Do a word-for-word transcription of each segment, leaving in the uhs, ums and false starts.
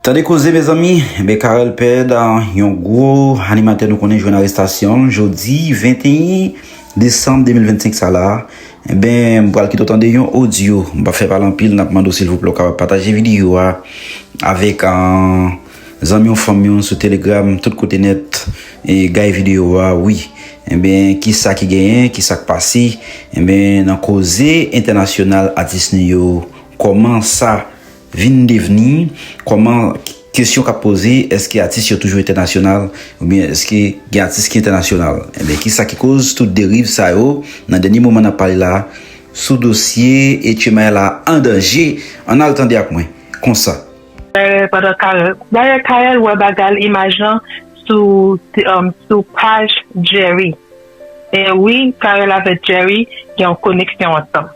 Tande koze, mezanmi. Enben, Carel Pèd, ah, yon gwo animatè nou konnen jwenn arestasyon l jodi venteyen desanm de mil vennsenk sa la. Enben, m pral kite w tande yon odyo. M p ap fè pale anpil, n ap mande w silvouplè w kapab pataje videyo a avèk, ah, zanmi w, fanmi w sou Telegram, tout kote nèt, e gade videyo a, wi. Enben, kisa ki genyen, kisa k pase? Enben, nan koze entènasyonal atis nou yo, kòman sa vin devni, kòman, kesyon k ap poze, èske atis yo toujou entènasyonal, oubyen èske gen atis ki entènasyonal? Enben, kisa ki koz tout deriv sa yo? Nan dènye moman n ap pale la, sou dosye Etchemaël la an danje, ann al tande ak mwen, konsa. Pandan Carel, dayè Carel wè bagay l, imaj lan sou, um, sou paj Jerry. E wi, Carel avèk Jerry gen yon koneksyon ansanm.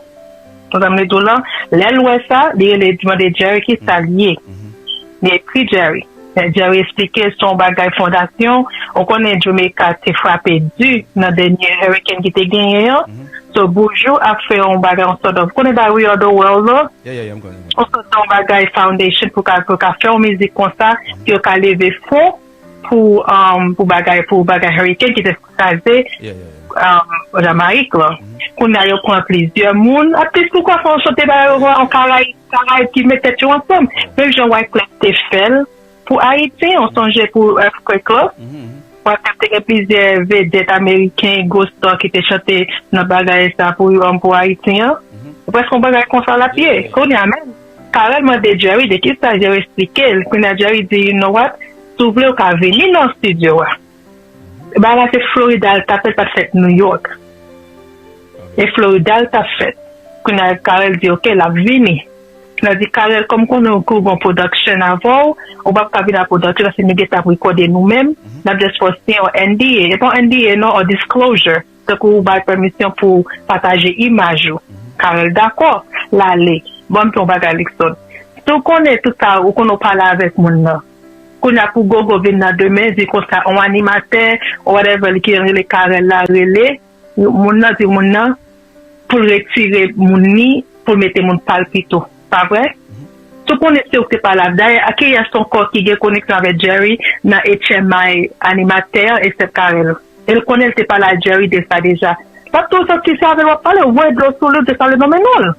Konprann mwen di w lan, lè l wè sa, li rele, li mande Jerry kisa l ye. Li ekri Jerry. Lè Jerry eksplike se yon bagay fondasyon, ou konnen Jamaica te frape di nan dènye hurricane ki te genyen an. So Buju ap fè yon bagay, yon sort of, ou konnen bagay We Are The World lan? Yon sort of yon bagay foundation pou ka, pou ka fè yon mizik konsa, pou yo ka leve fon pou, um, pou bagay, pou bagay hurricane ki te kraze, um, Jamayik lan. Kounye a yo pran plizyè moun, atis pou ka fè yon chante bagay, yon Karayib, Karayib ki met tèt yo ansanm. Menm jan Wyclef te fè l pou Ayiti, ou sonje pou earthquake lan. Wyclef te gen plizyè vedèt ameriken, gwo star ki te chante nan bagay sa pou, um, pou Ayiti an. Prèske yon bagay konsa l ap ye. Kounye a menm, Carel mande Jerry de kisa, Jerry eksplike l. Kounye a Jerry di, you know what? Si w vle, w ka vini nan estidyo a. Bagay la se Florida l t ap fèt, pa t fèt New York. E Florida l t ap fèt. Kounye a Carel di, ok, l ap vini. L di, Carel, kòm konnen w gen yon production avè w, ou p ap ka vin ak production paske nou gentan ap rekòde nou menm. N ap just fè w siyen yon N D A. E pa yon N D A non, yon disclosure. Tankou ou bay pèmisyon pou pataje imaj ou. Carel dakò, l ale. Ban m di w yon bagay, Luckson. Si w konnen tout sa, ou konnen w pale avèk moun nan. Kounye a pou Gogo vin nan demen, di konsa, yon animatè, whatever, li ki rele Carel la, rele, moun nan di moun nan, pou l retire moun ni, pou l mete moun pa l pito. Pa vre? Si w konnen se ou ki te pale avè, dayè, a kiyès ankò ki gen koneksyon avèk Jerry nan H M I animatè an, eksèp Carel? E l konnen l te pale a Jerry de sa deja. L ap toujou santi se avè l w ap pale, ou voye dlo sou li, ou te sale non men non l.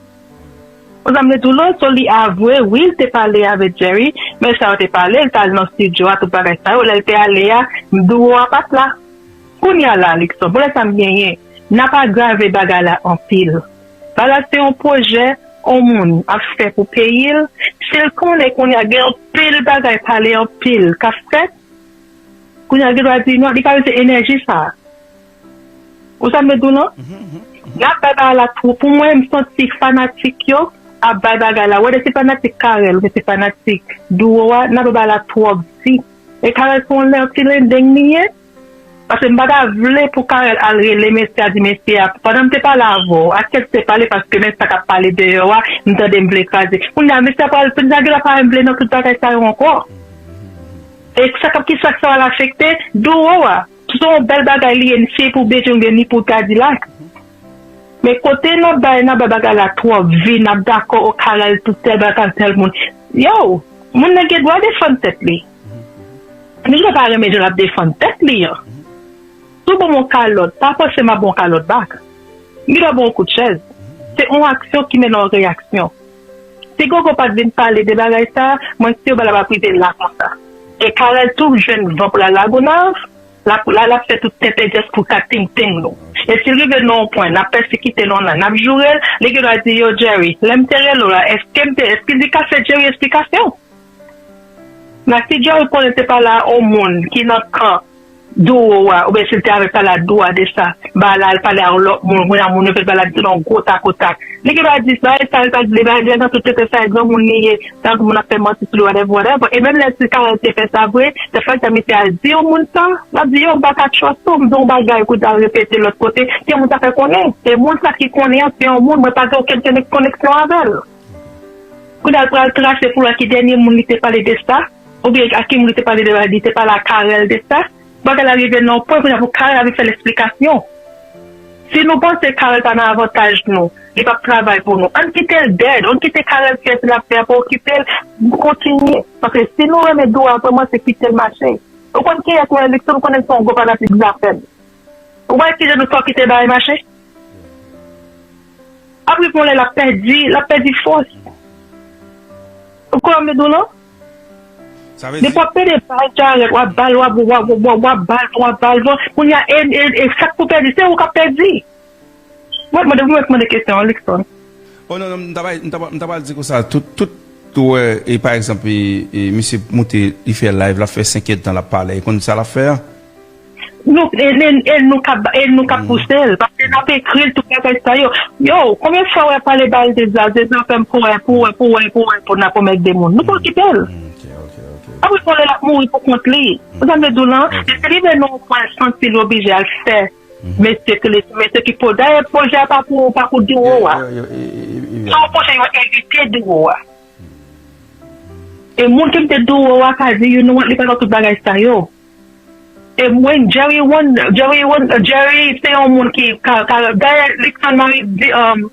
Ou sa m te di w lan, so li avwe, wi, l te pale avèk Jerry, men sa yo te pale, l t al nan estidyo a, tout bagay sa yo, lè l te ale a, duo a pa t la. Kounye a la, Luckson, pou lè sa m genyen, n ap agrave bagay la anpil. Bagay la se yon pwojè yon moun ap fè pou peyi l. Si l konnen kounye a gen anpil bagay pale anpil k ap fèt, kounye a l gen dwa di non, li pa bezwen enèji sa a. Ou sa m vle di w lan? N ap bay bagay la twò. Pou mwen, m santi fanatik yo ap bay bagay la. Whether se fanatik Carel oubyen se fanatik duo a, n ap bay bagay la twòp vi. E Carel se yon lè ti lendeng li ye. Paske m pa ta vle pou Carel al rele mesye a, di mesye a, pandan m te pale avè w, a kèk te pale paske men sa k ap pale deyò a, m tande m vle kraze. Kounye a, mesye a pral, kounye a, gen la pa vle nan tout bagay sa yo ankò. E sa k ap, ki sa k sa al afekte? Duo a. Se yon bèl bagay li ye, ni se pou Bedjine oubyen ni pou Kadilak. Men kote n ap bay, n ap bay bagay la twòp vi, n ap dakò, o Carel, tout tèl bagay, tèl moun. Yo, moun nan gen dwa defann tèt li. Li gen dwa pa renmen jan l ap defann tèt li an. Si w ban m yon kalòt, pa fòse m ap ba w yon kalòt bak. Li gen dwa ba w yon kout chèz. Se yon aksyon ki mennen yon reyaksyon. Si Gogo pa t vin pale de bagay sa, mwen si w bagay la pa t rive la konsa. E Carel tou jwenn van pou l al Lagonav, l ap, l ap fè tout tenten just pou ka ting ting nou. E si l rive nan yon pwen, n ap pèsekite l, n ap joure l, li gen dwa di, yo, Jerry, lè m te rele w la, èske m te, èske li ka fè Jerry esplikasyon? Nan si Jerry konnen te pale a yon moun ki nan kan duo a, oubyen si l te avèk pale a duo a de sa, ba la, l pale a yon lòt moun, kounye a moun yo fè l pale a di nan gwo takotak. Li gen dwa di sa, e sa, li pa di, li pa di nan tout tenten sa, e granmoun li ye, tankou moun ap fè manti sou li, whatever, whatever. E menm lè si Carel te fè sa vre, lè fwa sa misye al di yon moun sa, l ap di, yo, m pa ka trust ou, m di yon bagay pou ta repete lòt kote, se moun sa fè konnen. E moun sa ki konnen an, se yon moun, mwen pa gen okenn koneksyon avè l. Kounye a l pral trase pou l wè ki dènye moun li te pale de sa, oubyen a ki moun li te pale de, li te pale a Carel de sa. Bagay la rive nan yon pwen, kounye a pou Carel ap vin fè l esplikasyon. Si nou panse Carel pa nan avantaj nou, li p ap travay pou nou. Ann kite l dead, ann kite Carel fè sa l ap fè a pou okipe l, kontinye. Paske si nou renmen Doua, vrèman, se kite l mache. Ou konn kiyès mwen, Luckson, ou konnen m se yon gwo fanatik Zafèm. Ou wè kijan nou fè kite bagay mache? Apre, pou lè l ap pèdi, l ap pèdi fòs. Ou konprann m di w lan? Sa vle Depi di w ap pede bal jarèt, w ap bal, w ap, w ap, w ap, w ap bal, w ap bal, w ap, kounye a, e, e, e sa k pou pèdi, se ou k ap pèdi. Mwen mande, mwen mande kesyon an, Luckson. Oh non, non, m ta pral, m ta pral, m ta pral di konsa, tout, tout, ou wè, e pa egzanp, e, e, misye moute, li fè live, l ap fè senk èdtan, l ap pale, e konn sa l ap fè a? Nou, e, e, e nou ka, e nou ka pouse l, paske n ap ekri l tout bagay sa yo. Yo, konbyen fwa w ap pale ba l de Zafèm, Zafèm pou wè, pou wè, pou wè, pou wè, pou n ap pwomèt de moun. Nou pa okipe l. Apre, pou lè l ap mouri pou kont li. Ou sa m vle di w lan, e se rive nan yon pwen l santi l oblije al fè mesye ke li, mesye ki po. Dayè, pwojè a pa pou, pa pou Doua a. Se yon pwojè yo evite Doua a. E moun ki te Doua a ka di, you know what, li pa nan tout bagay sa yo. E mwen, Jerry One, Jerry One, Jerry se yon moun ki ka, ka, dayè, Luckson Marie di, um,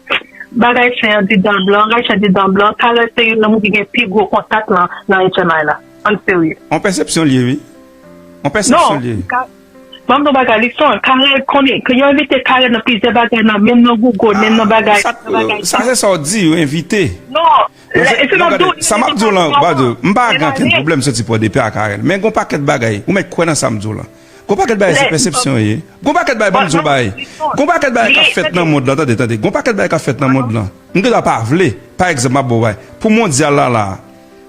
bagay chen an di dan blan, bagay chen di dan blan, Carel se youn nan moun ki gen pi gwo kontak lan, nan H M I la. Ann serye. On pèsepsyon l ye, wi. On pèsepsyon l ye. Non, ka, ban m di w bagay, Luckson, Carel konnen, ke yo envite Carel nan plizyè bagay, nan, menm nan Google, menm nan bagay, sa, nan bagay. Sa se sa w di, yo envite. Non, non, se, non, gade, sa m ap di w lan, Badio, m pa gen ankenn pwoblèm soti pran de pè ak Carel. Men gon pakèt bagay, ou mèt kwè nan sa m di w lan. Gon pakèt bagay se pèsepsyon ye. Gon pakèt bagay, ban m di w bagay. Gon pakèt bagay k ap fèt nan mond lan, tande, tande. Gon pakèt bagay k ap fèt nan mond lan. M gen dwa pa vle, pa egzanp, m ap ba w bagay. Pou mondyal la, la,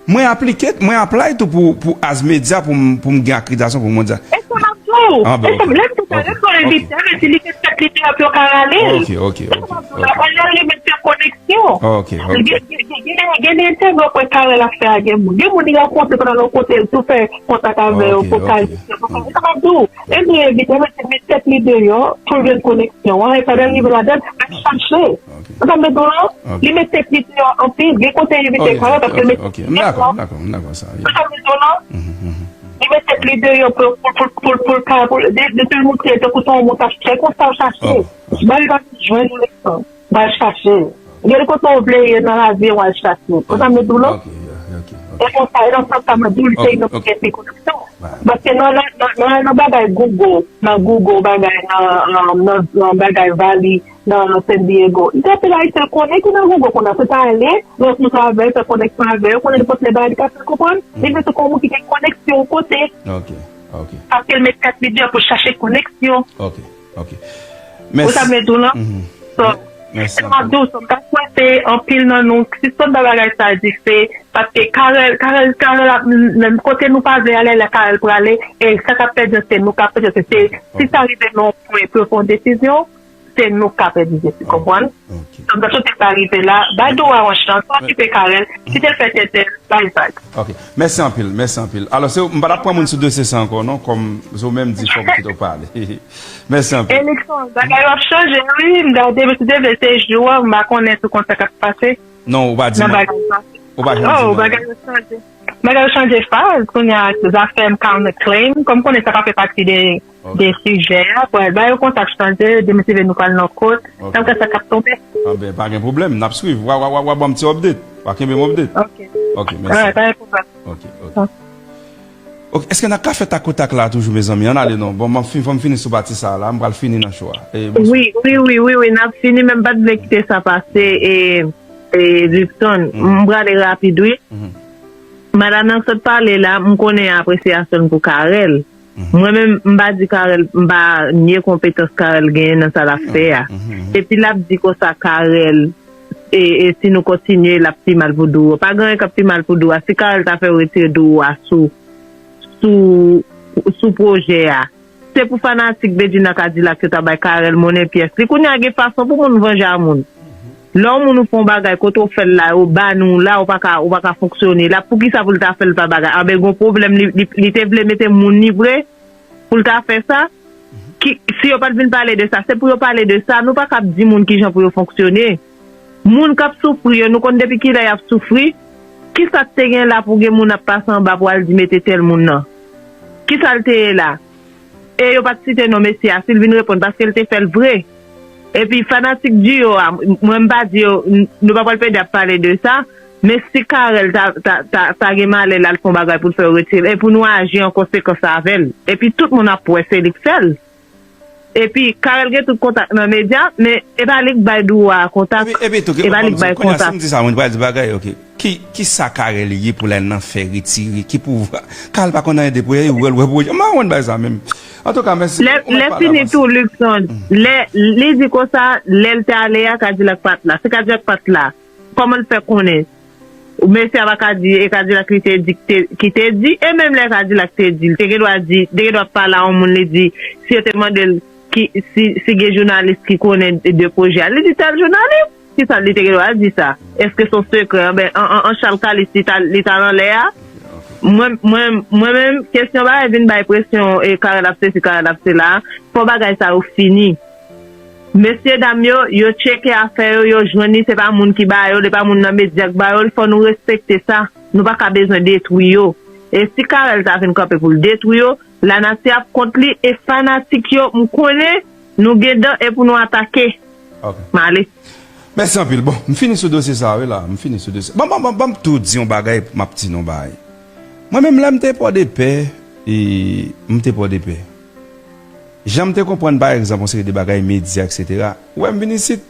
mwen aplike, mwen apply tou pou, pou As Media, pou m, pou m gen akreditasyon pou mondyal. E sa m ap di w. Ah, ben, ok. E sa m, lè m di sa, lè m di w, envite, men si li gen tèt li deyò, pou yo ka rale l. Ok, ok, ok, ok. E sa m ap di w la, on lè li met fè koneksyon. Ok, ok. Gen, gen, gen, gen, gen de entèvyou apre Carel ap fè a, gen moun. Gen moun li rankontre pandan l kote, l tou fè kontak avè yo, vokal, vokal. E sa m ap di w. E li envite, men si li met tèt li deyò, pou l jwenn koneksyon an, e pandan l rive ladan l, al chache. Ou sa m vle di w lan? Li met tèt li deyò anpil. Gen kote li envite Carel, paske l met tèt li deyò. Ok, m dakò, m dakò, m dakò sa, wi. Ou sa m vle di w lan? Li met tèt li deyò pou, pou, pou, pou, pou l ka, pou, de, depi l moutre, tankou se yon moun k ap chèche, konsa l chache. Ba li pa jwenn ou letan. Ba l chache. Gen kote w vle ye nan lavi, w al chache. Ou sa m vle di w lan? Ok, ok, ok. E konsa, e nan sans sa mwen di w, li se yon moun ki gen pi koneksyon. Paske nan, nan, nan, nan, nan bagay Google, nan Google bagay, nan, nan, nan, nan bagay Valley, nan San Diego. Gen anpil Ayisyen l konnen ki nan Google kounye a, se ta ale, rankontre avè l, fè koneksyon avè yo, konnen nenpòt lè bagay li ka fè l konprann, li vin tou kon moun ki gen koneksyon yon kote. Ok, ok. Paske l met tèt li deyò pou chache koneksyon. Ok, ok. Ou sa m vle di w lan? So, se sa m ap di w, so, m ta swete anpil nan nou sispann bay bagay sa dife, paske Carel, Carel, Carel ap, menm kote nou pa vle ale, la Carel prale, e sa k ap pèdi an se nou k ap pèdi an se, se, si sa rive nan yon pwen pou yo fè yon desizyon, se nou k ap pèdi an se, konprann? Ok. Donk, sa soti pa rive la, bay Doua yon chans, pa okipe Carel, kite l fè tenten, bay vag. Ok. Mèsi anpil, mèsi anpil. Alò, se, m pa t ap pran moun sou dosye sa ankò, non, kòm se w menm di fò m kite w pale. Mèsi anpil. Luckson, bagay yo ap chanje, wi, m gade, mesye, se jou a, m pa konnen tou konn sa k ap pase. Non, ou pa di mwen. Ou pa janm di mwen. Oh, bagay yo chanje. Bagay yo chanje faz, kounye a, Zafèm counterclaim, kòm konnen sa pa fè pati de, de sijè a, bagay yo konn sa k chanje, demen se nou pral nan kot, sa m ka sa k ap tonbe. Ah ben, pa gen pwoblèm, n ap swiv. W a, w a, w a, w a ban m ti update. W a kenbe m update. Ok. Ok, mèsi. Alright, pa gen pwoblèm. Ok, ok. Ok, èske n ap ka fè takotak la toujou, mezanmi? Ann ale non. Bon, m ap fin, fò m fini sou pati sa a la. M pral fini nan show a. E, bonswa. Wi, wi, wi, wi, wi, n ap fini, men m pa t vle kite sa pase, e, e, Luckson. M prale rapid, wi. Madanm nan sot pale la, m konnen apresyasyon l pou Carel. Mwen menm, m pa di Carel, m pa nye konpetans Carel genyen nan sa l ap fè a. Epi l ap di konsa Carel, e, e si nou kontinye, l ap pi mal pou Doua. Pa gen anyen k ap pi mal pou Doua. Si Carel ta fè yo retire Doua sou, sou, sou pwojè a, se pou fanatik Bedjine ak Kadilak yo ta bay Carel monnen pyès li. Kounye a gen fason pou moun vanje a moun. Lè yon moun ou fè yon bagay, kote w fè l la, yo ba nou w la, ou pa ka, ou pa ka fonksyone la. Poukisa pou l ta fè l pa bagay? Anben, gon pwoblèm, li, li, li te vle mete moun li vre pou l ta fè sa? Ki, si yo pa t vin pale de sa, se pou yo pale de sa. Nou pa ka ap di moun kijan pou yo fonksyone. Moun k ap soufri yo, nou konn depi kilè y ap soufri? Kisa k te gen la pou gen moun ap pase anba pou al di mete tèl moun nan? Kisa l te ye la? E yo pa t site non mesye a, si l vin reponn, paske l te fè l vre. Epi fanatik Duo a, mwen m pa di yo, n- nou pa pral pede ap pale de sa, men si Carel ta, ta, ta, ta gen malè l al fè yon bagay pou l fè yo retire l, e pou nou aji an konsekans avè l. Epi tout moun ap wè se li k fè l. Epi Carel gen tout kontak nan medya, men e pa li k bay Duo a kontak, Epi, epi tou, ki e pa li k bay kounye a, si kontak. M di sa, moun pral di bagay, ok. Ki, ki sa Carel ye pou lè nan fè retire? Ki pouvwa? Carel pa konn anyen de pou li, wè l wè pwojè. M pa konn bay sa menm. Antouka, mèsi. Lè, Ou mèt lè pale fini avanse. tou, Luckson, lè li di konsa, lè l te ale a, Kadilak pa t la. Se Kadilak pa t la. Kòman l fè konnen? Mesye a pa ka di e Kadilak li te di ki te, ki te di, e menm lè Kadilak te di, li te gen dwa di, te gen dwa pale a yon moun, li di, si yo te mande l ki, si, si gen jounalis ki konnen de pwojè a, li di tèl jounalis. Kisa li te gen dwa di sa? Èske se yon sekrè? Anben, an, an, an Chal Kalis, li ta, li ta nan lè a? Mwen, mwen, mwen menm, kesyon bagay vin bay presyon, e Carel ap sesi, Carel ap sela, fò bagay sa yo fini. Mesye dam yo, yo tcheke afè yo, yo jwenn li, se pa moun ki ba yo, li pa moun nan medya k ba yo l, fò nou respekte sa. Nou pa ka bezwen detwi yo. E si Carel ta vin kanpe pou l detwi yo, lanati ap kont li, e fanatik yo, m konnen nou gen dan e pou nou atake. Ok. M ale. Mèsi anpil. Bon, m fini sou dosye sa, wi la. M fini sou dosye. Bon, bon, bon, bon, m tou di yon bagay, m ap di yon bagay. Mwen menm, lè m te Pòdepè, e, m te Pòdepè. Jan m te konprann, pa egzanp, yon seri de bagay, medya, etsetera. Ou wè m vin isit,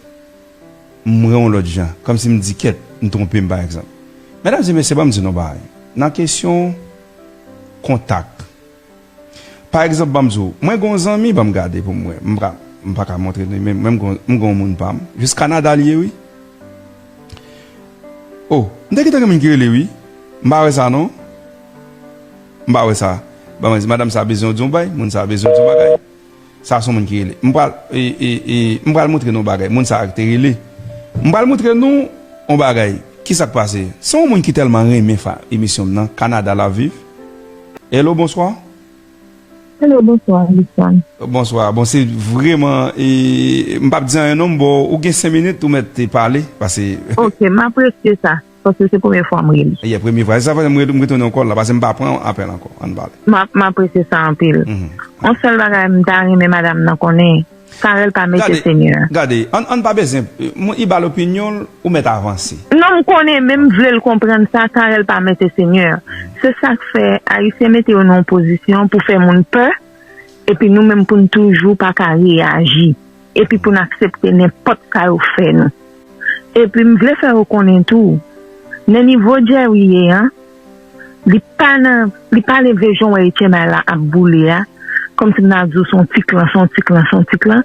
m wè yon lòt jan. Kòmsi m di, kèt, m twonpe m, pa egzanp. Medam e mesye, ban m di nou bagay. Nan kesyon kontak, pa egzanp, ban m di w, mwen gen yon zanmi, ban m gade pou m wè. M pa, m pa ka montre li, men mwen, m gen, m gen yon moun pa m. Jis Kanada li ye, wi. Oh, m te gentan gen moun ki rele, wi. M pa wè sa, non. M pa wè sa. Ban mwen di, madanm sa bezwen w di yon bay, moun sa bezwen w di yon bagay. Sa se yon moun ki rele. M pral, e, e, e, m pral montre nou yon bagay. Moun sa a ki te rele. M pral montre nou yon bagay. Kisa k pase? Se yon moun ki tèlman renmen fa emisyon m nan, Kanada l ap viv. Hello, bonswa. Hello, bonswa, Lissan. Bonswa. Bon, se vrèman, e, m p ap di anyen non, m ba w, ou gen senk minit, ou mèt te pale, paske Ok, m apresye sa. Paske se premye fwa m rele. Yeah, premye fwa. Se sa fè m re- m retounen ankò la, paske m pa pran apèl ankò. Ann pale. M ap- m apresye sa anpil. Mhm. Yon sèl bagay m ta renmen madanm nan konnen, Carel pa mete Gade, Senyè. Gade, ann, ann pa bezwen, moun i ba l opinyon l, ou mèt avanse. Non, m konnen, men m vle l konprann sa, Carel pa mete Senyè. Se sa k fè Ayisyen mete yo nan yon pozisyon pou fè moun pè, epi nou menm pou n toujou pa ka reyaji, epi pou n aksepte nenpòt sa yo fè nou. Epi m vle fè yo konnen tou, nan nivo Jerry ye a, li pa nan, li pa leve jan w wè H M I la ap boule a, kòmsi m ta di w se yon ti klan, se yon ti klan, se yon ti klan.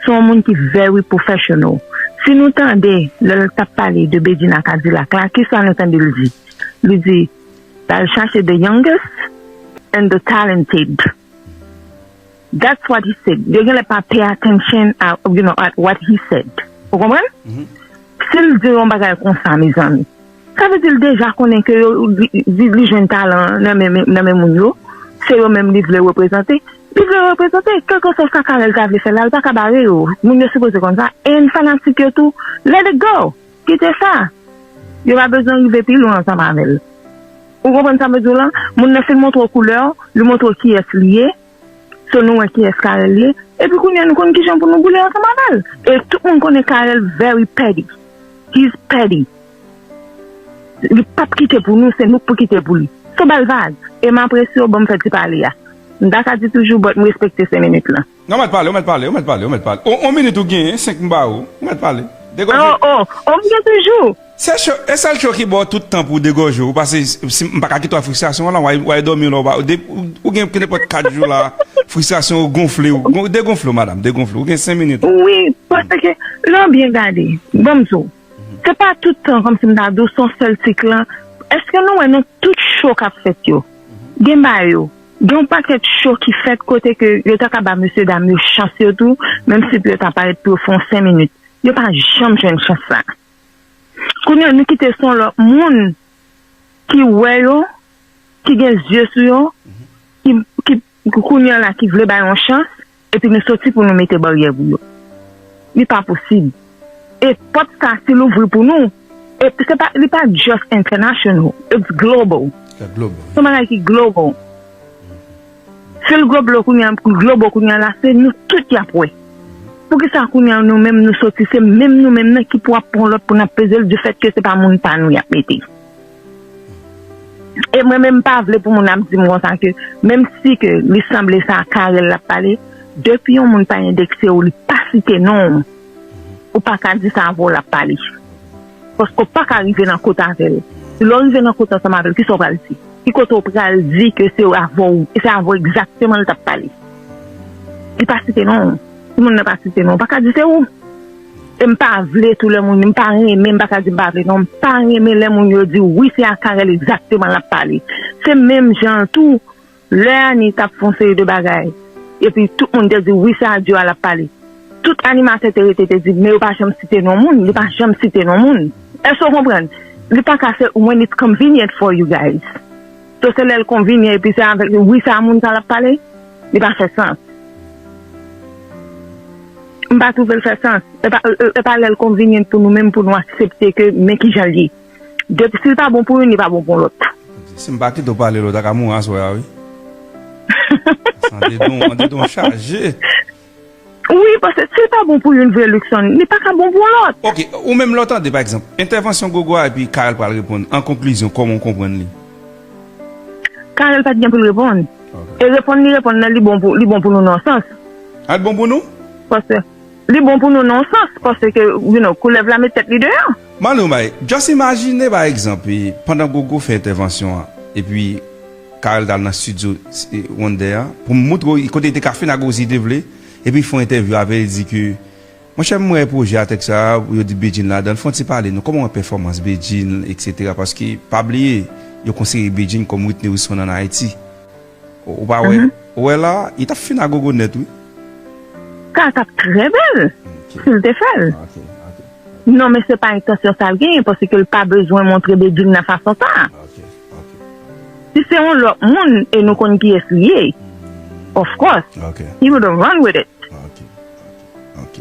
Se yon moun ki very professional. Si nou tande, lè l t ap pale de Bedjine Cadillac la, kisa nou tande l di? Li di, l al chache the youngest and the talented. That's what he said. Yo genlè pa pay attention a, you know, at what he said. Ou konprann? Mhm. Si l di yon bagay konsa, mezanmi, sa vle di l deja konnen ke yo, li, li, li jwenn talan nan men, nan men moun yo. Se yo menm li vle reprezante. Li vle reprezante, kèlkeswa sa Carel ta vle fè la, li pa ka bare yo. Moun yo sipoze konn sa. E fanatik yo tou, let it go. Kite sa. Yo pa bezwen rive pi lwen ansanm avè l. Ou konprann sa m vle di w lan? Moun nan fin montre w koulè w, li montre w kiyès li ye. So nou wè kiyès Carel ye. Epi kounye a nou konn kijan pou nou boule ansanm avè l. E tout moun konnen Carel very petty. He's petty. Li p ap kite pou nou, se nou k pou kite pou li. So ba l vag. E m apresye w, ban m fè ti pale a. M ta ka di toujou, but m respekte senk minit lan. Non, ou mèt pale, ou mèt pale, ou mèt pale, ou mèt pale. On, on minit ou genyen, senk m ba ou. Ou mèt pale. Degòje. Oh, oh, oh, m gen toujou. Se cho, e sèl cho ki ba w tout tan pou w degòje w, paske si, m pa ka kite w ak fristrasyon w lan, w a, w a dòmi lè w pa, de, ou, ou gen nenpòt kat jou la, fristrasyon w gonfle w. Gon- Degonfle w, madanm, degonfle w. Ou gen senk minit. Wi, paske, lè w byen gade, ban m di w, se pa tout tan kòmsi m ta di w, se yon sèl ti klan. Èske nou wè nan tout cho k ap fèt yo? Gen ba yo. Gen yon pakèt cho ki fèt kote ke yo ta ka ba mesye dam yo chans yo tou, menm si pou yo ta parèt pou yo fè yon senk minit. Yo pa janm jwenn chans sa. Kounye a, nou kite se yon lòt moun ki wè yo, ki gen zye sou yo, ki, ki, ki kounye a la ki vle ba yo yon chans, epi nou soti pou nou mete baryè pou yo. Li pa posib. E pòt sa, si l ouvri pou nou, e se pa, li pa just international, it's global. Se global. Se yon bagay ki global. Si l global kounye a, global kounye a la, se nou tout y ap wè. Poukisa kounye a nou menm nou soti, se menm nou menm nan ki pou ap pran lòt pou n ap peze l, di fèt ke se pa moun pa nou y ap mete? E mwen menm m pa vle pou moun ap di m konsa ke, menm si ke li sanble sa Carel l ap pale, depi yon moun pa endekse w, li pa site non w, ou pa ka di sa avè w l ap pale. Paske w pa ka rive nan kot avè l. Lè w rive nan kot ansanm avè l, kisa w pral di? Ki kote w pral di ke se avè w, se avè w egzakteman l t ap pale? Li pa site non w. Timoun nan pa site non w, pa ka di se ou. E m pa vle tou lè moun, m pa renmen, m pa ka di m pa vle non, m pa renmen lè moun yo di wi se a Carel egzakteman l ap pale. Se menm jan tou, lè Annie t ap fè yon seri de bagay, epi tout moun te di wi se a Joa l ap pale. Tout animatè te rete te di men yo pa janm site non moun, li pa janm site non moun. Èske w konprann? Li pa ka fè when it's convenient for you guys. So se lè l konvenyen epi se avèk wi se a moun sa l ap pale, li pa fè sans. M pa twouve l fè sans. E pa, e, e pa lè l konvenyen pou nou menm pou nou aksepte ke men kijan l ye. Depi si l pa bon pou youn, li pa bon pou lòt. Si m pa kite w pale lòt a ka mouri aswè a wi. An dedon, an dedon chaje. Wi, paske si l pa bon pou youn vre Luckson, li pa ka bon pou lòt. Ok, ou menm lè w tande pa egzanp entèvansyon Gogo a epi Carel pral reponn, an konklizyon kòman w konprann li? Carel pa t gen pou l reponn. E reponn li reponn nan li bon pou, li bon pou nou nan sans. A l bon pou nou? Paske li bon pou nou nan sans, paske you know, koulèv la met tèt li deyò. Mande yon bagay, just imajine pa egzanp pandan Gogo fè entèvansyon an epi Carel t al nan studio Wonder an pou moutre w kote li te ka fin ak Rosie te vle, epi fè yon entèvyou avè l, li di ke monchè m wè pwojè a tèks sa a, yo di Bedjine ladan l, fè yon ti pale nou kòman w wè pèfòmans Bedjine, etsetera paske pa bliye yo konsidere Bedjine kòm Whitney Houston ann Ayiti. Ou pa wè, ou wè la, li t ap fin a Gogo nèt wi. Sa t ap trè bèl si l te fè l. Non men se pa entansyon sa l genyen paske l pa bezwen montre Bedjine nan fason sa. Si se yon lòt moun e nou konn kiyès li ye, of course, he wouldn't run with it.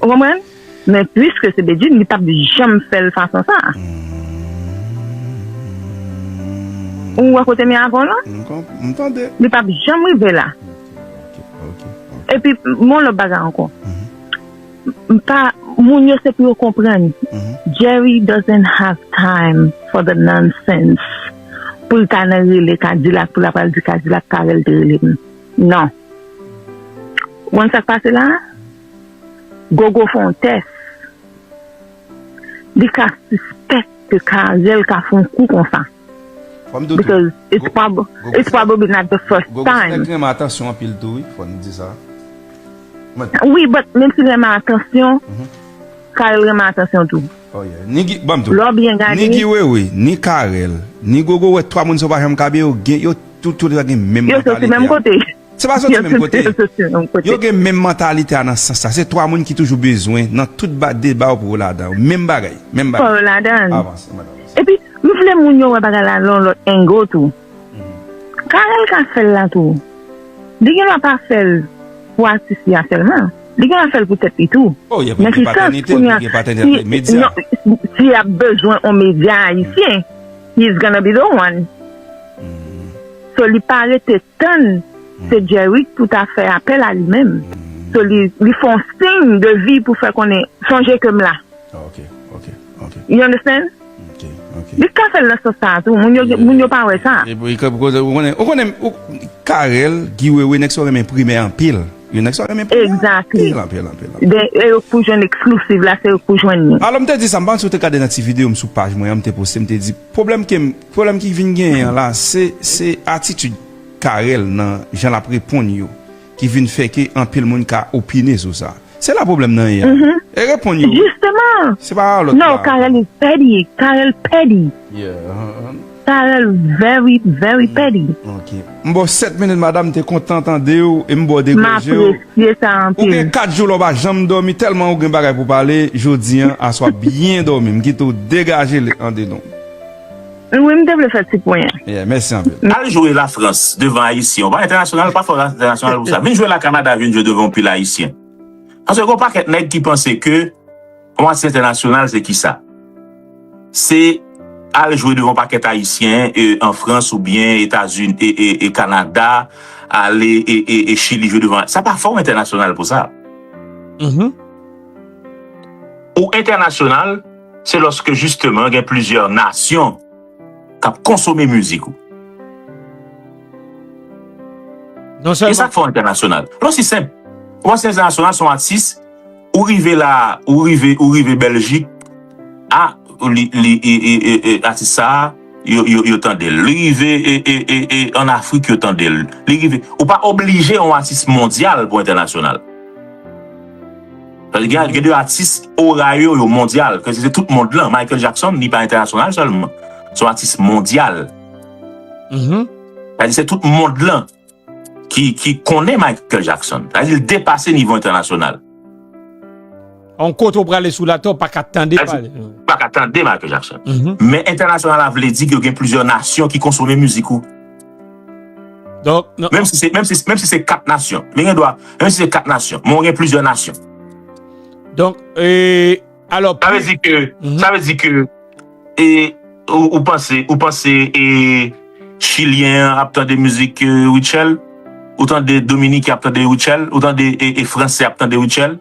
Ou konprann? Men piske se Bedjine, li p ap janm fè l fason sa. Ou wè kote m ye avè w la? Li p ap janm rive la. Epi m yon lòt bagay ankò. Pa, moun yo se pou yo konprann. Jerry doesn't have time for the nonsense. Pou l ta nan rele Kadilak, pou l ap al di Kadilak Carel te rele m. Non. Ou konn sa k pase la? Gogo fè yon tès. Li ka sispèk ke Carel ka fè yon kou konsa. Because it's, prob it's probably not the first time. Gogo se nèg renmen atansyon anpil tou wi, fò n di sa. Wi, but menm si l renmen atansyon, Carel renmen atansyon tou. Oh yeah. Ni Guy, banm tou. Lè w byen gade. Ni Guy Wewe, ni Carel, ni Gogo wè twa moun sa w pa janm ka byen, yo gen, yo tout, tout gen menm mantalite a. Yo soti menm kote. Se pa soti menm kote. Yo gen menm mantalite a nan sans sa. Se twa moun ki toujou bezwen nan tout ba, deba yo pou yo ladan. Menm bagay. Menm bagay. Pou yo ladan. Avanse, madanm. Epi, m vle moun yo wè bagay la nan yon lòt angle tou. Carel ka fè l la tou. Li gen dwa pa fè l pou atis li a sèlman. Li gen dwa fè l pou tèt li tou. Nan ki sans kounye a, si, non, si y ap bezwen yon medya ayisyen, he's gonna be the one. So li pa rete tann se Jerry k pou ta fè apèl a li menm. So li, li fè yon siy de vi pou fè konnen, sonje ke m la. Ok, ok, ok. You understand? Ok, ok. Li ka fè l nan sans sa a tou. Moun yo, moun yo pa wè sa. Epi, ou konnen, ou konnen, ou konnen, ou, Carel, Guy Wewe, nèg sa yo renmen primè anpil. Yo nèg sa yo renmen primè anpil, anpil, anpil, anpil. Exactly. E yo k pou jwenn exclusive la, se yo k pou jwenn li. Alò, m te di sa, m pa konn si w te gade nan ti videyo m sou paj mwen an, m te poste, m te di, pwoblèm ke m, pwoblèm ki vin genyen an la, se, se atitid Carel nan jan l ap reponn yo, ki vin fè ke anpil moun ka opine sou sa. Se la pwoblèm nan ye a. E reponn yo. Jisteman. Se pa lòt bagay. Non, Carel is petty. Carel petty. Yeah. Carel very, very petty. Ok. M ba w sèt minit, madanm, m te kontan tande w e m ba w degaje w. M apresye sa anpil. Ou gen kat jou la w pa janm dòmi tèlman ou gen bagay pou pale. Jodi a, aswè w ap byen dòmi. M kite w degaje l andedan w. Wi, m te vle fè ti pwen an. Yeah, mèsi anpil. Al jwe Lafrans devan Ayisyen. Ou pa entènasyonal, ou pa fò entènasyonal pou sa. Vin jwe la Kanada, vin jwe devan yon pil Ayisyen. Paske gen yon pakèt nèg ki panse ke yon atis entènasyonal se kisa? Se al jwe devan yon pakèt Ayisyen e, an Frans oubyen Etazini e, e, e Kanada, ale e, e, e Chili jwe devan. Sa pa fè w entènasyonal pou sa. Ou entènasyonal, se lòske jisteman gen plizyè nasyon k ap konsome mizik ou. Non E sa sèlman. k fè w entènasyonal. Lè w si senp. Ou panse entènasyonal se yon atis, ou rive la, ou rive, ou rive Bèljik, a, li, li, e, e, e, e, atis sa a, yo, yo, yo tande l. Li rive e, e, e, e, ann Afrik, yo tande l. Li rive. Ou pa oblije yon atis mondyal pou entènasyonal. Paske gen, gen de atis ora yo, yo mondyal. Ke se tout mond lan. Michael Jackson, li pa entènasyonal sèlman. Se yon atis mondyal. Mhm. Sa di se tout mond lan ki, ki konnen Michael Jackson. Sa di l depase nivo entènasyonal. On kote ou prale sou latè, ou pa ka tande Sa di pale. pa ka tande Michael Jackson. Mhm. Men entènasyonal la vle di ke gen plizyè nasyon ki konsome mizik ou. Donk, non, Menm si se, menm si, menm si se kat nasyon. Men gen dwa, menm si se kat nasyon. Men ou gen plizyè nasyon. donk, e, alò, Sa vle di ke, Mhm. sa vle di ke, e, ou, ou panse, ou panse, e, Chilyen an ap tande mizik, e, Rutshelle? Ou tande Dominiken ap tande Rutshelle? Ou tande, e, e, Fransè ap tande Rutshelle?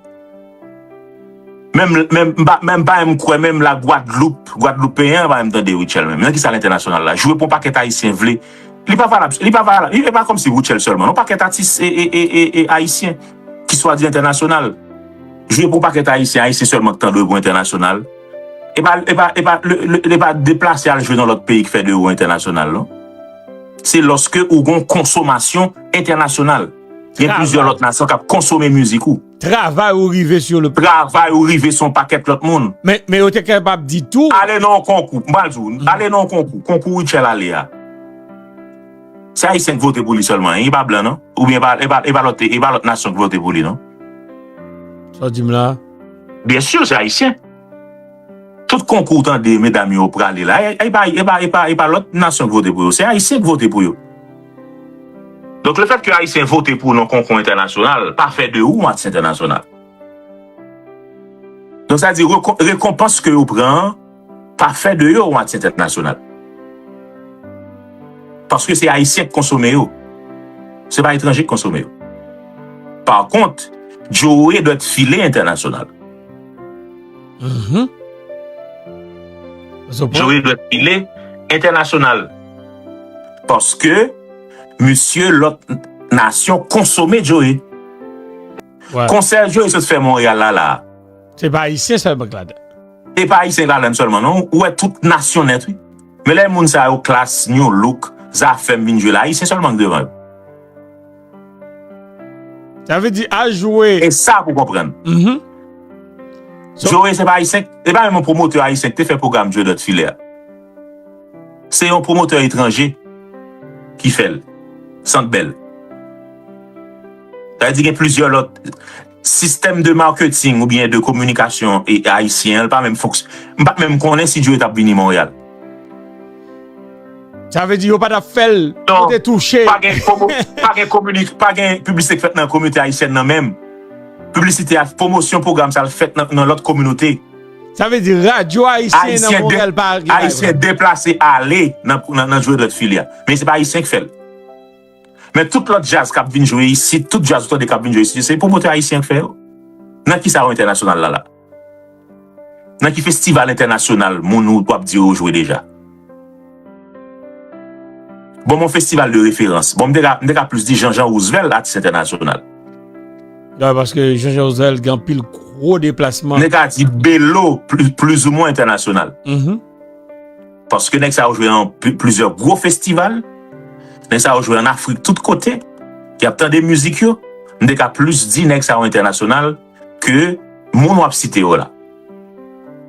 Menm, menm, m pa, menm pa menm kwè, menm la Gwadloup, Gwadloupeyen an pa menm tande Rutshelle menm. Nan ki sa lentènasyonal la? Jwe pou yon pakèt Ayisyen vle. Li pa valab, li pa valab, li pa kòmsi Rutshelle sèlman. Yon pakèt atis e, e, e, e, e Ayisyen ki swa di entènasyonal. Jwe pou yon pakèt Ayisyen, Ayisyen sèlman k tande w pou entènasyonal. E pa, e pa, e pa, le, le, e pa deplase al jwe nan lòt peyi k fè de ou entènasyonal, non. Se lòske ou gon konsomasyon entènasyonal. Gen Travay. Plizyè lòt nasyon k ap konsome mizik ou. Travay ou rive sou le. Travay ou rive sou yon pakèt lòt moun. Men, men yo te kapab di tou. Ale nan yon konkou, m pral di w, ale nan yon konkou, konkou Rutshelle ale a. Se Ayisyen k vote pou li sèlman, e pa blan, non? Oubyen e pa, e pa, e pa lòt, e pa lòt nasyon k vote pou li, non? Sa w di m la? Byen si, se Ayisyen. Tout konkou w tande medam yo prale la, e, e pa, e pa, e pa, e pa lòt nasyon k vote pou yo. Se Ayisyen k vote pou yo. Donk, lefètke Ayisyen vote pou w nan konkou entènasyonal, pa fè de ou yon atis entènasyonal. Donk, sa di, reko-, rekonpans ke yo pran an, pa fè de yo yon atis entènasyonal. Paske se Ayisyen k konsome yo. Se pa etranje k konsome yo. Pa kont, Joe dwèt file entènasyonal. Mhm. Sa w pran? Joe dwèt file entènasyonal. Paske, misye, lòt nasyon konsome Joe. Wè. Konsè Joe sot fè Monreyal la, la. Se pa Ayisyen sèlman k ladan. E pa Ayisyen k ladan sèlman, non. Ou wè tout nasyon nèt, wi. Men lè moun sa yo, Klass, Nu Look, Zafèm vin jwe la, Ayisyen sèlman k devan yo. Sa vle di, al jwe. E sa pou konprann. Mhm. So- Joe, se pa Ayisyen, se pa menm yon pwomotè ayisyen ki te fè pwogram Joe dwèt file a. Se yon pwomotè etranje ki fè l. Centre Bell. Sa vle di gen plizyè lòt sistèm de marketing oubyen de kominikasyon e ayisyen an, li pa menm fonks-, m pa t menm konnen si Joe t ap vini Monreyal. Sa vle di yo pa t ap fè l, Non, yo te touche. Pa gen komo-, pa gen kominik-, pa gen piblisite k fèt nan kominote ayisyèn nan menm. Piblisite a, pwomosyon pwogram sa l fèt nan, nan lòt kominote. Sa vle di radyo ayisyen nan Ayisyen de-, Monreyal pa gen Ayisyen deplase ale nan, nan, nan Joe dwèt file a. Men se pa Ayisyen k fè l. Men tout lòt djaz k ap vin jwe isit, tout djaz ou tande k ap vin jwe isit, se pwomotè ayisyen k fè yo. Nan ki sa yo entènasyonal la la? Nan ki festival entènasyonal moun ou w ap di yo jwe deja? Bon, mon festival de referans. Bon, m te ka, m te ka plis di Jean Jean Roosevelt, atis entènasyonal. Non, paske Jean Jean Roosevelt gen anpil gwo deplasman. M te ka di Belo, pli, plizoumwen entènasyonal. Mhm. Paske nèg sa yo jwe nan pli-, plizyè gwo festival. Nèg sa yo jwe an Afrik tout kote. Y ap tande mizik yo. M te ka plis di nèg sa yo entènasyonal ke moun w ap site yo la.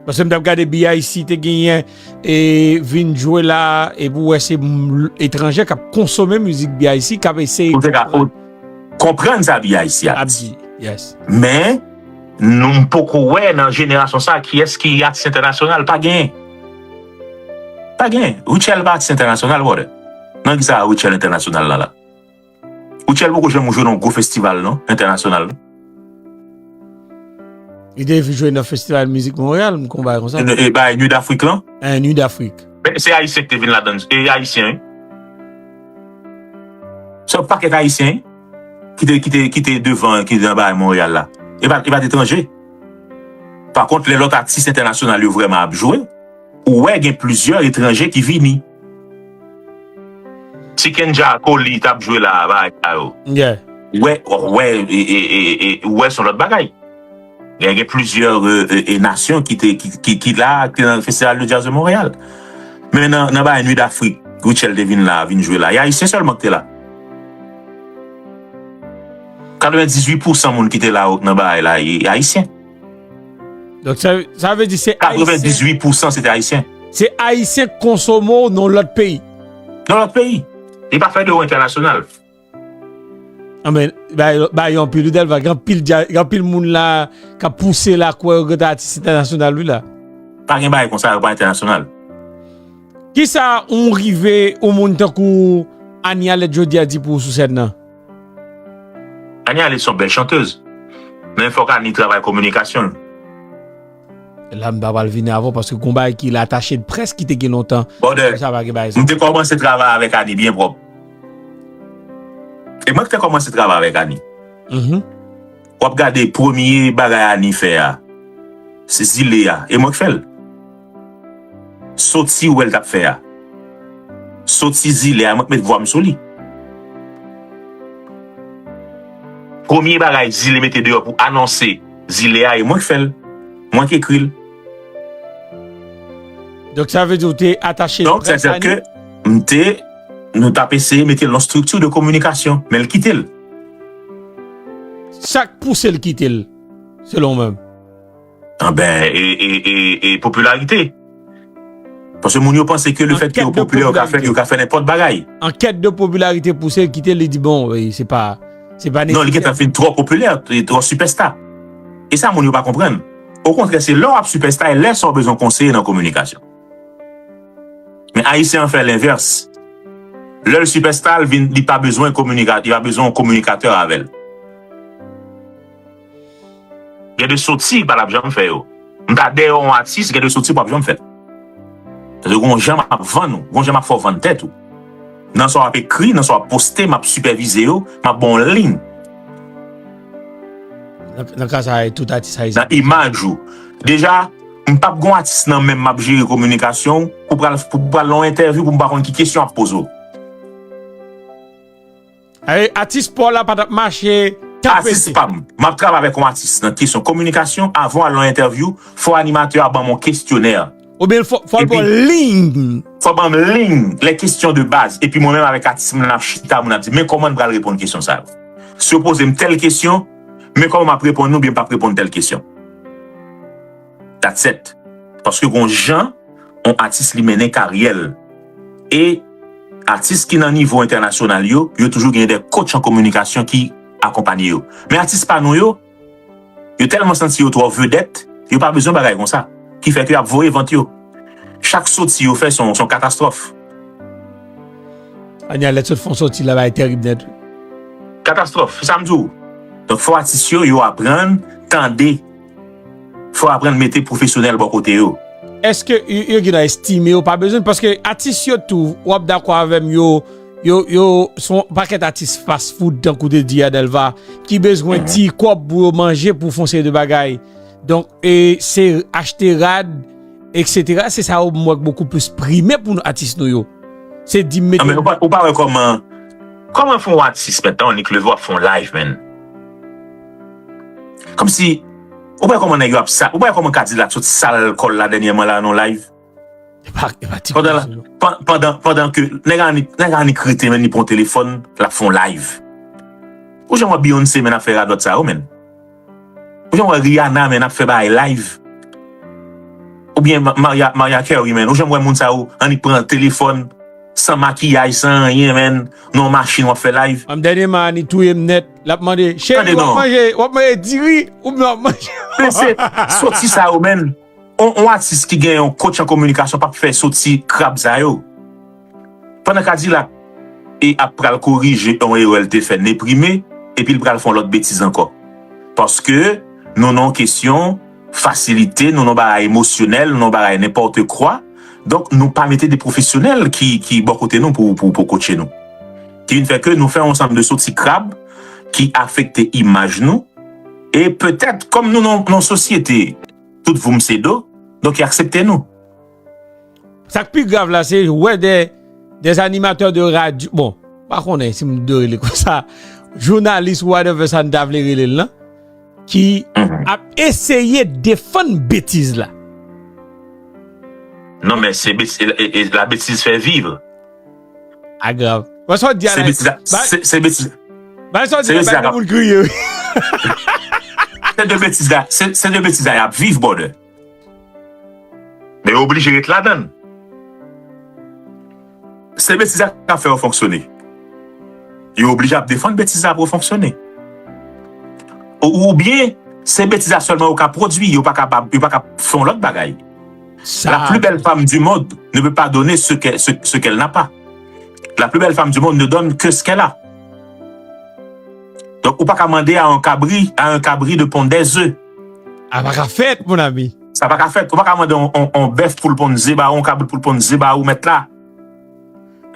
Paske m t ap gade B I C te genyen e vin jwe la, epi w wè se m-, etranje k ap konsome mizik B I C, k ap eseye Ou te ka ou konprann sa B I C a ap di. Di, yes. Men, nou m poko wè nan jenerasyon sa kiyès ki atis entènasyonal, pa genyen. Pa genyen. Rutshelle pa atis entènasyonal, brother. Nan ki sa Rutshelle entènasyonal la la? Rutshelle poko janm jwe nan gwo festival, non, entènasyonal, non. Li te jwe nan festival mizik Monreyal, m konn bagay konsa. E, e, bay Nuit d'Afrique lan? En Nuit d'Afrique. Men se Ayisyen ki te vin ladan, e Ayisyen, wi. Se yon pakèt Ayisyen, wi, ki te, ki te, ki te devan, ki te nan bagay Monreyal la. E pa, e pa t etranje. Pa kont, lè lòt atis entènasyonal yo vrèman ap jwe, ou wè gen plizyè etranje ki vini. Si Kendja Cole t ap jwe la a, bagay sa yo. Yeah. Ou wè, ou wè, e, e, e, e, ou wè se yon lòt bagay. Gen, gen plizyè e, e, e, nasyon ki te ki, ki, ki la, ki nan Festival de Jazz de Montréal. Men nan, nan bagay Nuit d'Afrique, Rutshelle te vin la, vin jwe la. E Ayisyen sèlman ki te la. Katrevendizuit pousan moun ki te la nan bagay la, e Ayisyen. Donk sa, sa vle di se Ayisyen, Katrevendizuit pousan se te Ayisyen. Se Ayisyen k konsome w nan lòt peyi. Nan lòt peyi. Li pa fè de ou entènasyonal. Anben, ba, ba yo anpil wi Delva, gen anpil, dja- gen anpil moun la k ap pouse la kwè yo gen atis entènasyonal wi la. Pa gen bagay konsa, yo pa entènasyonal. Kisa yon rive yon moun tankou Anie Alerte jodi a di pou ou sou sèn nan? Anie Alerte se yon bèl chantèz. Men fòk Anie travay kominikasyon l. La m pa pral vini avè w paske gon bagay ki l atache l prèske ki te gen lontan. Brother, Sa pa gen bagay sa. M te kòmanse travay avèk Anie byen pwòp. E mwen ki te kòmanse travay avèk Anie. Mhm. W ap gade premye bagay Anie fè a. Se Zile a. E mwen ki fè l. Soti ou wè l t ap fè a. Soti Zile a, mwen k met vwa m sou li. Premye bagay Zile mete deyò pou anonse Zile a, e mwen k fè l. Mwen k ekri l. Donk sa vle di ou te atache Donk, près sètadi a ke li? M te, nou t ap eseye mete l nan strikti de kominikasyon, men l kite l. Sa k pouse l kite l, selon ou menm? Anben, e, e, e, e popilarite. Paske moun yo panse ke lefètke yo popilè, yo ka fè, yo ka fè nenpòt bagay. An kèt de popilarite pouse l kite l, li di bon, e, se pa, se pa Non, li nesesè. Gentan fin twò popilè, li twò sipèsta. E sa moun yo pa konprann. Okontrè, se lè w ap sipèsta e lè sa w bezwen konseye nan kominikasyon. Men Ayisyen an fè lenvès. Lè l sipèsta, l vin, li pa bezwen kominika, li pa bezwen yon kominikatè avè l. Gen de soti pa l ap janm fè yo. M ta dèyè yon atis, gen de soti pa janm fè. Paske gon jan m ap vann ou, gon jan m ap fè w vann tèt ou. Nan sa w ap ekri, nan sa w ap poste, m ap sipèvize yo, m ap ba w liy. Nan, nan ka sa a, tout atis ayisyen. Nan imaj ou. Deja, m p ap gon atis nan men m, m ap jere kominikasyon w, pou pral, pou pral nan yon entèvyou, pou m pa konn ki kesyon ap poze w. Atis pa w la pa t ap mache. Atis pa m. M ap travay avèk yon atis nan kesyon kominikasyon. Avan w al nan entèvyou, fò animatè a ban m yon kesyonè. Oubyen fò, fò l ban w liy. Fò ban m liy, lè kesyon de baz. Epi mwen menm avèk atis mwen, n ap chita, mwen ap di, men kòman n pral reponn kesyon sa yo. Si yo poze m tèl kesyon, men kòman m ap reponn nou, oubyen m p ap reponn tèl kesyon. That's it. Paske gon jan yon atis li mennen karyè l. E atis ki nan nivo entènasyonal yo, yo toujou gen de coach an kominikasyon ki akonpanye yo. Men atis pa nou yo, yo tèlman santi yo twò vedèt, yo pa bezwen bagay konsa. Ki fè ke y ap voye vant yo. Chak soti yo fè se yon, se yon katastwòf. Anie Alerte sot fè yon soti la, bagay terib nèt. Katastwòf, se sa m di w. Donk fò atis yo, yo aprann tande. Fò aprann mete pwofesyonèl bò kote yo. Èske yo, yo gen dwa estime yo pa bezwen? Paske atis yo tou, w ap dakò avè m, yo, yo, yo, se yon pakèt atis fast food, tankou te di a Delva, ki bezwen ti kòb pou yo manje, pou fè yon seri de bagay. Donk, e, se achte rad, etsetera. Se sa yo m wè k bokou plis prime pou nou atis nou yo. Se di m mete. Ou pa, ou pa wè kòman, kòman fè yon atis menm tan w annik leve w ap fè yon live, man? Kòmsi, ou pa wè kòman nèg yo ap sa, ou pa wè kòman Kadilak sot sal kò l la dènyèman la nan yon live? E pa, e pa ti Pandan, pandan, pandan ke nèg annik, nèg annik rete, man, li pran telefòn, l ap fè yon live. Ou janm wè Beyoncé, man, ap fè radòt sa yo, man? Ou janm wè Rihanna, man, ap fè bagay live? Oubyen Mariah Carey, man, ou janm wè moun sa yo annik pran telefòn, san makiyaj, san anyen, man, nan yon machin w ap fè live? An dènyèman, Anie touye m nèt. L ap mande, cheri, w ap manje, w ap manje diri oubyen w ap manje? Men se soti sa yo, man. On, on atis ki gen yon coach an kominikasyon p ap fè soti krab sa yo. Pandan Kadilak e ap pral korije yon erè l te fè, Neprime, epi l pral fè yon lòt betiz ankò. Paske nou nan yon kesyon fasilite, nou nan yon bagay emosyonèl, nou nan yon bagay nenpòt kwa. Donk, nou pa mete de pwofesyonèl ki, ki bò kote nou pou, pou, pou kotche nou. Ki vin fè ke nou fè yon ansanm de soti krab ki afekte imaj nou. E petèt, kòm nou nan, nan yon sosyete tout voum se do, donk y aksepte nou. Sa k pi grav la, se wè de, de animatè de radyo, bon, pa konnen si m dwe rele konsa, jounalis ou whatever sa n ta vle rele l lan, ki ap eseye defann betiz la. Non, men se betiz, e, e, la betiz fè viv. A grav. Wè sa w di a Se la. betiz la. Se se betiz. Ba sa w di se la, betiz bay la. Moun kriye wi. Se de betiz la. Se se de betiz la y ap viv, brother. Men yo oblije ret ladan l. Se betiz la k ap fè yo fonksyone. Yo oblije ap defann betiz la pou yo fonksyone. Ou- Oubyen, se betiz la sèlman yo ka pwodui, yo pa kapab, yo pa ka fè yon lòt bagay. La plus belle femme du monde ne peut pas donner ce qu'elle ce, ce qu'elle n'a pas. La plus belle femme du monde ne donne que ce qu'elle a. Donk, ou pa ka mande a yon kabri, a yon kabri de pon dèzè. A pa ka fèt, mon ami. Sa pa ka fèt. Ou pa ka mande yon, yon, yon bèf pou l ponn ze ba ou, yon kabrit pou l ponn ze ba ou, mèt la.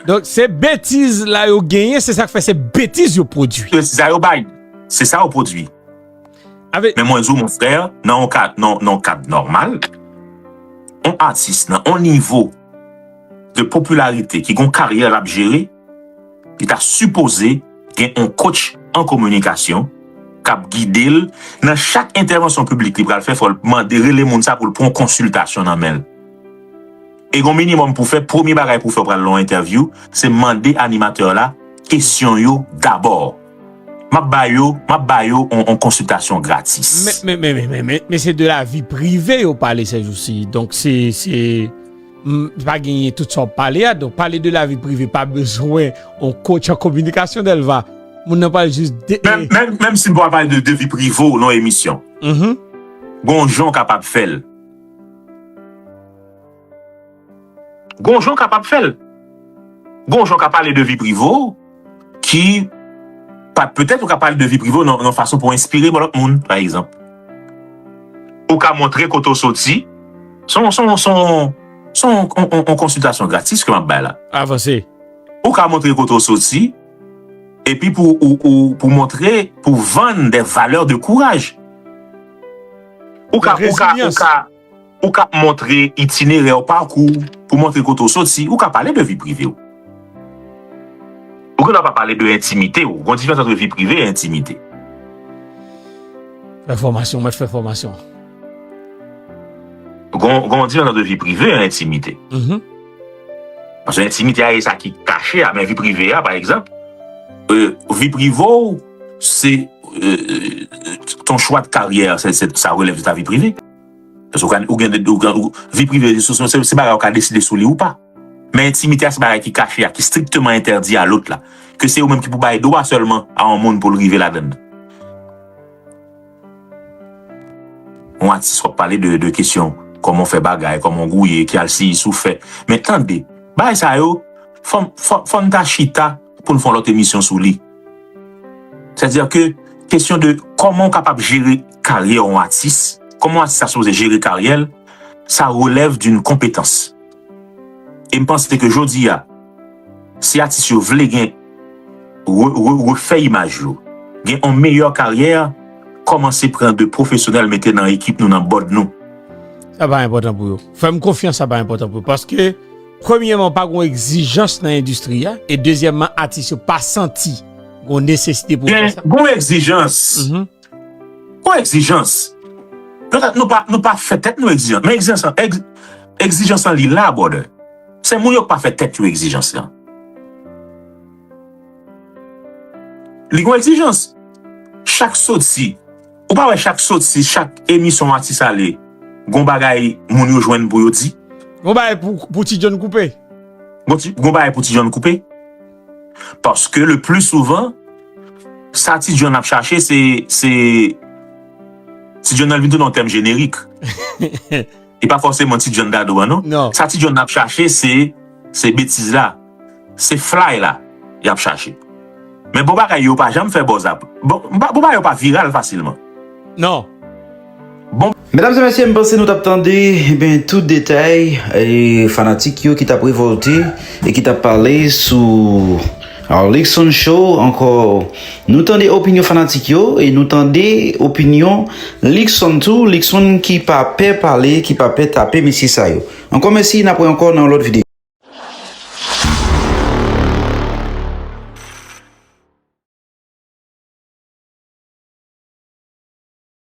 Donk, se betiz la yo genyen, se sa k fè se betiz yo pwodui. Se sa yo bay. Se sa yo pwodui. Avèk Men mwen di w, mon frè, nan yon kad, nan, nan yon kad nòmal, yon atis nan yon nivo de popilarite ki gon karyè l ap jere, li ta sipoze gen yon coach an kominikasyon k ap gide l nan chak entèvansyon piblik li pral fè, fò l mande, rele moun sa pou l pran yon konsiltasyon nan men l. E gon minimòm pou fè, premye bagay pou fè w pral nan yon entèvyou, se mande animatè la kesyon yo dabò. M ap ba yo, m ap ba yo yon, yon konsiltasyon gratis. Men, men, men, men, men, men, men se de lavi prive yo pale sèjousi. Donk, se, se, m, pa genyen tout sa w pale a. Donk, pale de lavi prive, pa bezwen yon coach an kominikasyon, Delva. Moun nan pral jis de. Menm, menm, menm si m pral pale de, de vi prive w nan emisyon, Mhm. gon jan w kapab fè l. Gon jan w kapab fè l. Gon jan w ka pale de vi prive w ki pa, petèt ou ka pale de vi prive w nan yon fason pou enspire lòt moun, pa egzanp. Ou ka montre kote w soti. Se yon, se yon, se yon, se yon, yon, yon, yon konsiltasyon gratis ke m ap bay la. Avanse. Ou ka montre kote w soti, epi pou, ou, ou, pou montre, pou vann de valè de kouraj. Ou ka, ou ka, ou ka, ou ka montre itinerè w, pakou w, pou montre kote w soti, ou ka pale de vi prive w. Ou gen dwa pa pale de entimite w. Gon diferans ant vi prive e entimite. Fè fòmasyon, mwen fè fòmasyon. Gon, gon diferans ant vi prive e entimite. Mhm. Paske entimite a, e sa ki kache a, men vi prive a, pa egzanp, euh, vi prive w, se euh, ton choix de carrière, se, se, sa relève de ta vie privée. Paske ou ka, ou gen, ou gen, ou, vi prive, se, se, se, se bagay ou ka deside sou li ou pa. Men entimite a, se bagay ki kache a, ki strikteman entèdi a lòt la. Ke se ou menm ki pou bay dwa sèlman a yon moun pou l rive ladan l. Yon atis w ap pale de, de kesyon kòman w fè bagay, kòman w gouye, ki alsiyis ou fè. Men tande, bagay sa yo, fò, fò, fò n ta chita pou n fè yon lòt emisyon sou li. Sètadi ke kesyon de kòman w kapab jere karyè yon atis, kòman yon atis ta sipoze jere karyè l, sa relève d'une compétence. E m panse ke jodi a, si atis yo vle gen re, re, refè imaj yo, gen yon meyè karyè, kòmanse pran de pwofesyonèl mete nan ekip nou, nan board nou. Sa pa enpòtan pou yo. Fè m konfyans, sa pa enpòtan pou yo. Paske, premyèman, pa gon egzijans nan endistri a, e dezyèmman, atis yo pa santi gon nesesite pou fè Gen, sa. Gon egzijans. Mhm. Gon egzijans. Petèt nou pa, nou pa fè tèt nou egzijans. Men egzijans lan, egz, egzijans lan li la, brother. Se moun yo k pa fè tèt yo egzijans lan. Li gon egzijans. Chak soti, ou pa wè chak soti, chak emisyon atis ale, gon bagay moun yo jwenn pou yo di. Gon bagay pou, pou Ti John koupe. Gon ti, gon bagay pou Ti John koupe. Paske le pli souvan, sa Ti John ap chache, se, se, Ti John nan vin tounen yon tèm jenerik. E pa fòseman Ti John Dadou an, non. Non. Sa Ti John ap chache, se, se betiz la. Se fly la, y ap chache. Men bon bagay yo pa janm fè buzz ap. Bon, bon bagay yo pa viral fasilman. Non. Medam e mesye, m panse nou t ap tande, ebyen, tout detay, e, fanatik yo ki t ap revòlte e ki t ap pale sou Alright, Luckson Show ankò. Nou tande opinyon fanatik yo e nou tande opinyon Luckson tou. Luckson ki pa pè pale, ki pa pè tape mesye sa yo. Ankò mèsi, n ap wè ankò nan yon lòt videyo.